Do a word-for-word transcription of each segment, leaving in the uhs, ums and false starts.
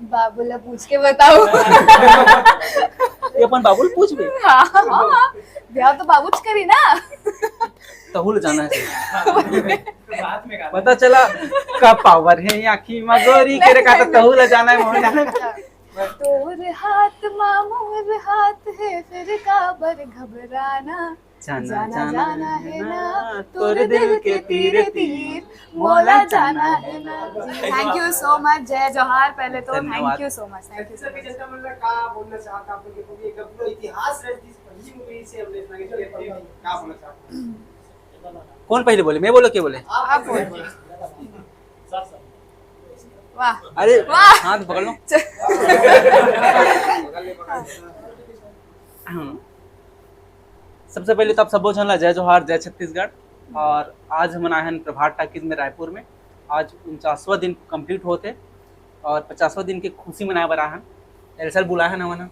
बाबू ला पूछ के बताओ। ये अपन बाबू ल पूछबे। हाँ, हाँ, ब्याह तो बाबूच करी ना। तहू ल जाना है। पता चला का पावर है आँखी मा गोरी के रे, का तो तहू ल जाना है, मोहन जाना है। तोर हाथ मा मोर हाथ है, फिर काबर घबराना। जाना, जाना, जाना है ना, तोरे दिल के तीरे तीर, मोला जाना है ना। Thank you so much, जय जोहार। पहले तो धन्यवाद। Thank you so much, thank you so Chhattisgarh के much। जनता मन ला का बोलना चाहत आप लोग के, क्योंकि एक अपना इतिहास रह जिस पहली मूवी से हमने इतना किया, का बोलना चाहते हैं? कौन पहले बोले, मैं बोलो के बोले? आप बोलो। वाह। अरे वाह। हाथ पकड़ लो। बगल में पकड़। हम्म। सबसे पहले तो आप सबो झन ला जय जोहार, जय छत्तीसगढ़। और आज हमन आए हैं प्रभात टाकीज में रायपुर में। आज उनचासवां दिन कंप्लीट होते और पचासवां दिन के खुशी मनाए बर आए हैं। दरअसल बुलाए हैं ना हमन।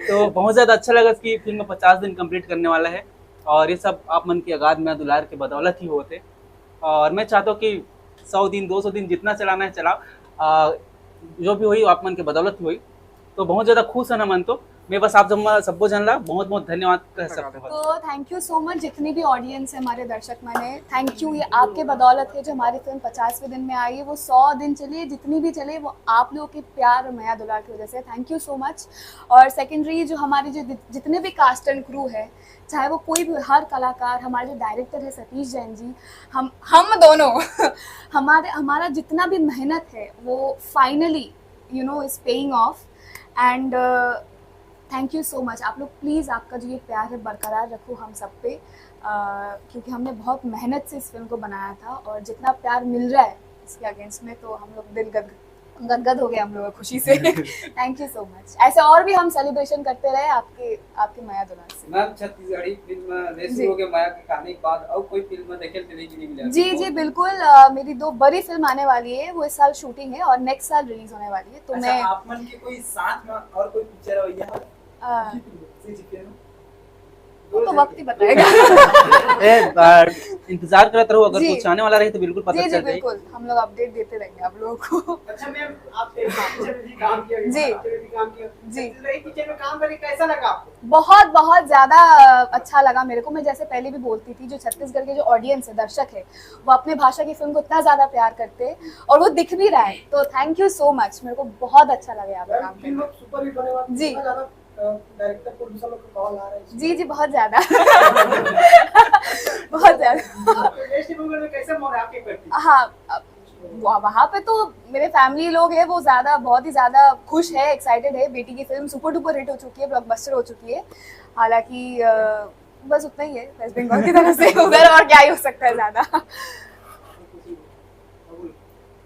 तो बहुत ज्यादा अच्छा लगा कि फिल्म पचास दिन कंप्लीट करने वाला है और ये सब आप मन के अगाध मया दुलार के बदौलत ही होते। और मैं चाहता हूँ कि सौ दिन, दो सौ दिन जितना चलाना है चलाओ, आ, जो भी होई आप मन के बदौलत ही होई। तो बहुत ज्यादा खुश है ना मन तो। मैं बस आप जम्मा सब्बो झन ला बहुत बहुत धन्यवाद कह सकता हूँ। तो thank you so much, जितनी भी ऑडियंस है, हमारे दर्शक मन है, thank you। ये आपके बदौलत है जो हमारी फिल्म पचासवें दिन में आई है, वो सौ दिन चलिए, जितनी भी चले, वो आप लोगों के प्यार और मया दुलार की वजह से। Thank you so much। और सेकेंडरी जो हमारे जो जित- जितने भी कास्ट एंड क्रू है, चाहे वो कोई भी, हर कलाकार, हमारे जो डायरेक्टर है सतीश जैन जी, हम हम दोनों हमारे हमारा जितना भी मेहनत है वो finally you know is paying off। And thank you so much। आप लोग प्लीज़ आपका जो ये प्यार है बरकरार रखो हम सब पे, uh, क्योंकि हमने बहुत मेहनत से इस फिल्म को बनाया था और जितना प्यार मिल रहा है इसके अगेंस्ट में, तो हम लोग दिल गद गदगद हो गए हम लोग खुशी से। Thank you so much। ऐसे और भी हम सेलिब्रेशन करते रहे आपके आपके मया दुलार से। मैम, छत्तीसगढ़ी फिल्म लेसुन जी। हो गए मया के कहानी के बाद और कोई फिल्म देखे के लिए कि नहीं मिला? जी जी बिल्कुल। अ, मेरी दो बड़ी फिल्म आने वाली है, वो इस साल शूटिंग है और नेक्स्ट साल रिलीज होने वाली है। तो अच्छा, मैं आप मन के कोई साथ में और कोई पिक्चर हो या अ, सी जी के ना? वो तो वक्त ही बताएगा। ए, आ, इंतजार करत रहो, अगर जी। कुछ आने वाला रहे तो बिल्कुल पता जी जी चल जाए। बिल्कुल, हम लोग अपडेट देते रहेंगे आप लोगों को। अच्छा मैम, आप एक पिक्चर में भी काम किया, जी। पिक्चर में भी काम किया। जी। तो एक पिक्चर में काम करके कैसा लगा आपको? बहुत बहुत ज्यादा अच्छा लगा मेरे को। मैं जैसे पहले भी बोलती थी, जो छत्तीसगढ़ के जो ऑडियंस है, दर्शक है, वो अपने भाषा की फिल्म को इतना ज्यादा प्यार करते हैं और वो दिख भी रहा है। तो thank you so much, मेरे को बहुत अच्छा लगा यहाँ पे मैम, काम फिल्म करके। सुपर हिट होने वाला, जी। इतना ज्यादा डायरेक्टर प्रोड्यूसर लोग को कॉल आ रहा है? जी जी बहुत ज्यादा। बहुत ज्यादा। आपको इंडस्ट्री मूवमेंट में कैसे माहौल है आपके प्रति? हाँ, अब वह- वहाँ पे तो मेरे फैमिली लोग हैं, वो ज्यादा, बहुत ही ज्यादा खुश है, एक्साइटेड है। बेटी की फिल्म सुपर डुपर हिट हो चुकी है, ब्लॉकबस्टर हो चुकी है। हालांकि अ, बस उतना ही है वेस्ट बंगाल की तरफ से। उधर और क्या ही हो सकता है ज्यादा।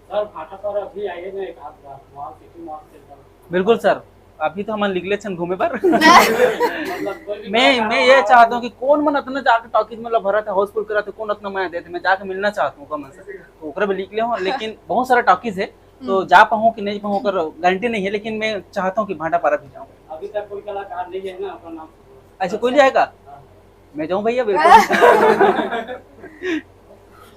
सर, भाटापारा अभी आइए ना एक आध बार, वहाँ सिटी मॉल के तरफ। बिल्कुल सर, अभी तो हमन निकले छन घूमे बर। मतलब कोई भी मैं तरह मैं का ये चाहता हूँ कि कौन मन इतना जाके टॉकीज में भरत है, हाउसफुल करत है, कौन इतना मया देते, मैं जाके मिलना चाहता हूँ ओकर मन से। तो ओकरा भी निकले हो, लेकिन बहुत सारा टॉकीज है, तो जा पाऊँ कि नहीं पाऊँ ओकर गारंटी नहीं है, लेकिन मैं चाहता हूँ कि भाटापारा भी जाऊँ। अभी तक कोई कलाकार नहीं है ना अपना नाम से। अच्छा, कोई नहीं आएगा? हाँ। मैं जाऊँ भैया, बिल्कुल।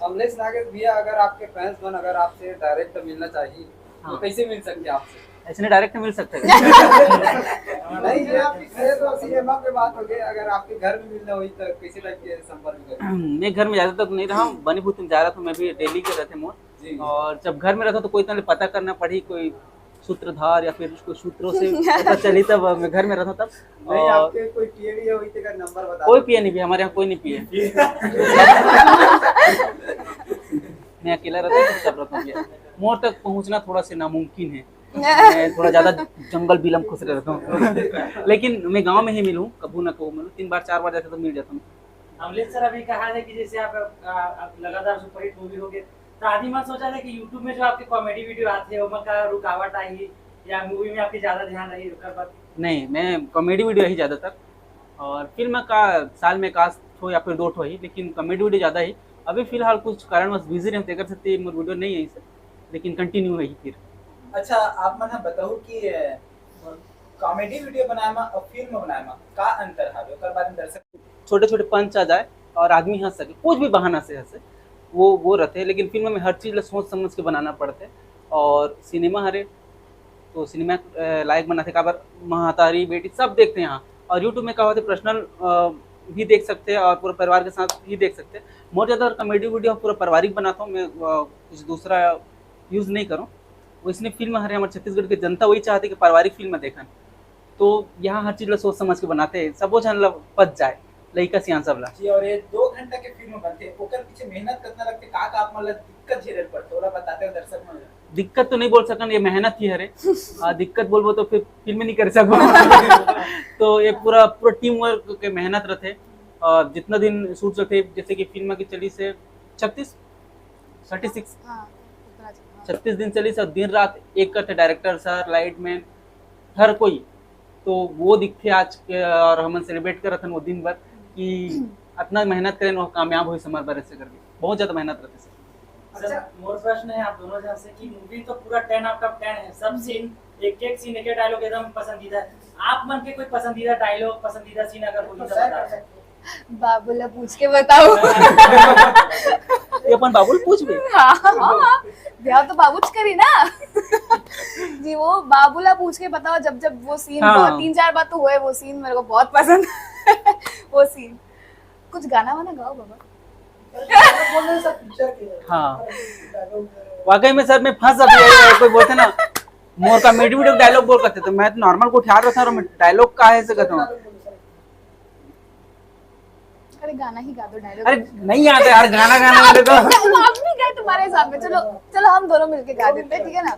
अमलेश नागेश भैया, अगर आपके फैंस मन अगर आपसे डायरेक्ट मिलना चाहिए तो हाँ। कैसे मिल सकते हैं आपसे? ऐसे नहीं डायरेक्ट मिल सकते। नहीं, ये आपकी घर तो सिनेमा पे बात हो गई, अगर आपके घर में मिलना हुई तो कैसे टाइप के संपर्क करें? मैं घर में ज्यादातर तो नहीं रहा हूँ, बनी भूत में जा रहा था, मैं भी दिल्ली के रहते मोर। जी। और जब घर में रहता तो कोई इतना पता करना पड़ी, कोई सूत्रधार या फिर कोई सूत्रों से पता चली, तब मैं घर में रहता तब। नहीं, और आपके कोई पिए भी है वही का नंबर बता कोई दो। पिए नहीं पिए, हमारे यहाँ कोई नहीं पिए। मैं अकेला रहता हूँ, चुपचाप रहता हूँ भैया। मोर तक पहुँचना थोड़ा सा नामुमकिन है। मैं थोड़ा ज्यादा जंगल बिलम खुश रहता हूँ। लेकिन मैं गांव में ही मिलूँ, कभू ना कभू मिलूँ, तीन बार चार बार जाता तो मिल जाता हूँ। अमलेश सर अभी कहा है कि जैसे आप, आ, आप लगातार सुपरहिट मूवी हो गए, तो आदमी मन सोचा था कि YouTube में जो आपके कॉमेडी वीडियो आते हैं, ओमा का रुकावट आई या मूवी में आपकी ज्यादा ध्यान रही, ओकर बाद? नहीं, मैं कॉमेडी वीडियो ही ज्यादातर, और फिल्म का साल में एक आध ठो या फिर दो ठो ही, लेकिन कॉमेडी वीडियो ज्यादा ही। अभी फिलहाल कुछ कारणवश बिजी रहते, कर सकते मोर वीडियो नहीं है इसे, लेकिन कंटिन्यू है ही फिर। अच्छा, आप मन ह बताओ कि कॉमेडी वीडियो बनाए मा और फिल्म बनाए मा का अंतर हवे, ओकर बारे में दर्शक छोटे छोटे पंच आ जाए और आदमी हंस सके, कुछ भी बहाना से हंसे, वो वो रहते हैं। लेकिन फिल्म में हर चीज ला सोच समझ के बनाना पड़ते, और सिनेमा हरे तो सिनेमा अ, लायक बनाथे, काबर महतारी बेटी सब देखथे यहाँ। और YouTube में का होथे, पर्सनल भी देख सकथे और पूरा परिवार के साथ भी देख सकथे। मोर ज़्यादा कॉमेडी वीडियो पूरा पारिवारिक बनाता हूँ मैं, अ, कुछ दूसरा यूज़ नहीं करूँ। वइसने फिल्म हरे हमर छत्तीसगढ़ के जनता वही चाहथे कि पारिवारिक फिल्म देखन, तो यहाँ हर चीज ला सोच समझ के बनाथे, सबो झन ला पच जाए, लइका सियान सब ला। जी, और ये दो घंटा के फिल्म बनथे, ओकर पीछे मेहनत कितना लगथे, का का आप मन ला दिक्कत झेले ल पड़थे, ओला बताते हो दर्शक मन ला। दिक्कत तो नहीं बोल सकन, ये मेहनत ही हरे। आ, दिक्कत बोलबो तो फिर फिल्म नहीं कर सकबो। तो ये पूरा, पूरा टीम वर्क के मेहनत रहथे। और जितना दिन शूट चलथे, जैसे कि फिल्म की चली से छत्तीस, थर्टी सिक्स, हाँ, उतना च-, हाँ। छत्तीस दिन चली सर, दिन रात एक करथे, डायरेक्टर सर, लाइट मैन, हर कोई। तो वो दिखथे आज के, और हमन सेलिब्रेट करत हन वो दिन भर कि अतना मेहनत करेन, वो कामयाब होइस हमर बर, ऐसे करके बहुत ज्यादा मेहनत रहथे सर। अच्छा, मोर प्रश्न है आप दोनों जन से कि मूवी तो पूरा टेन आउट ऑफ टेन है, सब सीन, एक एक सीन, एक एक डायलॉग एकदम पसंदीदा है। आप मन के कोई पसंदीदा डायलॉग, पसंदीदा सीन अगर होही तो बता सकते। बाबू ला पूछ के बताओ। ये अपन बाबू ला पूछबे? हाँ, हाँ, हाँ। ब्याह तो बाबू च करी ना। जी, वो बाबू ला पूछ के बताओ, जब जब वो सीन हाँ। बहुत, तीन चार बार तो हुआ है वो सीन, मेरे को बहुत पसंद। वो सीन। कुछ गाना वाना गाओ बाबा। बोल रहे सर, पिक्चर के। हाँ। वाकई में सर, मैं फंस जाती है, कोई बोलते ना, मोर कॉमेडी वीडियो डायलॉग बोल करते, तो मैं तो नॉर्मल को उठा रहा था और मैं डायलॉग का है से कहता हूँ। अरे गाना ही गा दो, डायलॉग। अरे नहीं आता यार गाना गाने वाले को। वो आप भी गए तुम्हारे हिसाब में। चलो, चलो हम दोनों मिलके गा देते हैं, ठीक है ना?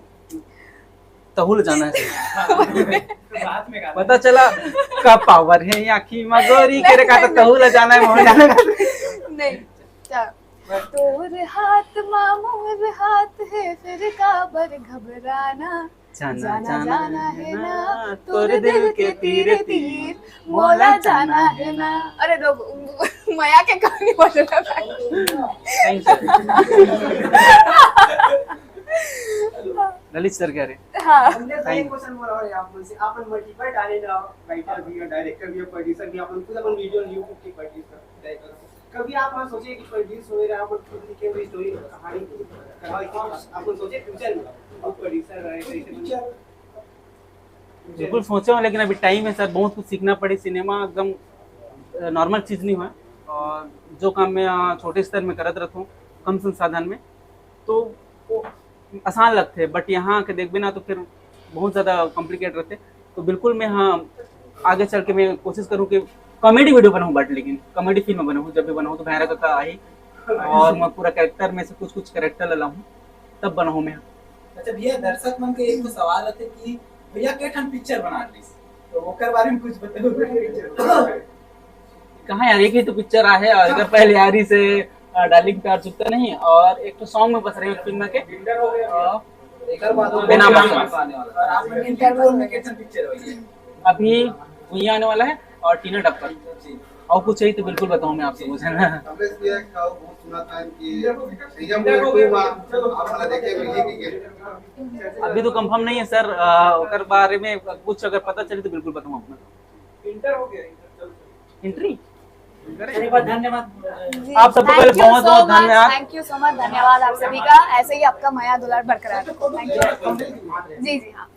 तहु ल जाना है। साथ में गा। पता चला का पावर है आँखी मा गोरी के रे, का तो तहु ल जाना है, मोहन जाना है। नहीं, क्या? तोर हाथ मा मोर हाथ है, फिर काबर घबराना। जाना, जाना, जाना जाना है है ना, ना, तोर तोर दिल दिल के के तीर तीर, तीर, मोला मोला जाना जाना है है ना। ना। अरे लोग, मया के कहानी बोल रहा था। Thank you। ललित सर कह रहे। हाँ। हमने सही Thank you। क्वेश्चन बोला और आप मुझसे, आप मल्टीपल टैलेंट राइटर भी हो, डायरेक्टर भी हो, प्रोड्यूसर भी, आप खुद अपन वीडियो YouTube की प्रोड्यूस कर, कभी आप मन सोचे कि प्रोड्यूस हो रहा, आप खुद लिखे हुई स्टोरी, कहानी, कहानी, आप मन सोचे फ्यूचर में आप प्रोड्यूसर रहे, कैसे बने? बिल्कुल सोचे हूँ, लेकिन अभी टाइम है सर, बहुत कुछ सीखना पड़ी। सिनेमा एकदम, अ, नॉर्मल चीज़ नहीं हुआ, और जो काम मैं, अ, छोटे स्तर में करत रहता हूँ, कम संसाधन में, तो वो आसान लगते हैं, बट यहाँ आके देखबे ना तो फिर बहुत ज़्यादा कॉम्प्लिकेट रहते। तो बिल्कुल मैं, हाँ, आगे चल के मैं कोशिश करूँ कि कॉमेडी वीडियो बनाऊँ, बट लेकिन कॉमेडी फिल्म बनाऊँ, जब भी बनाऊँ तो भैरा काका आई और मैं पूरा कैरेक्टर में से कुछ कुछ कैरेक्टर ला लाऊँ, तब बनाऊँ मैं। अच्छा भैया, दर्शक मन के एक तो सवाल रहते कि भैया के ठन पिक्चर बना रहिस, तो ओकर बारे में कुछ बताओ। कहाँ यार, एक ही तो पिक्चर आहे, और अगर पहले आ रही से, अ, डार्लिंग प्यार चुकता नहीं, और एक तो सॉन्ग में बस रहे फिल्म के, अ, एक बार तो बिना बिना मौसम। मौसम आने वाला है। और आप लोग के इंटरवल में कैसन पिक्चर होई है? अभी भुइयां आने वाला है और टीना टप्पर। जी। और कुछ चाहिए तो बिल्कुल बताऊँ मैं आपसे, कुछ है ना। कमलेश भैया का वो सुना था कि भैया वो टू आप वाला देखे भी नहीं है। अभी तो कंफर्म नहीं है सर, अ, ओकर बारे में कुछ अगर पता चले तो बिल्कुल बताऊँ आपको। इंटर हो गया, इंटर चल। एंट्री। धन्यवाद, धन्यवाद। जी, आप सबको पहले बहुत बहुत धन्यवाद। Thank you so much, धन्यवाद आप सभी का। ऐसे ही आपका मया दुलार बरकरार रखो। Thank you। जी, जी, हाँ।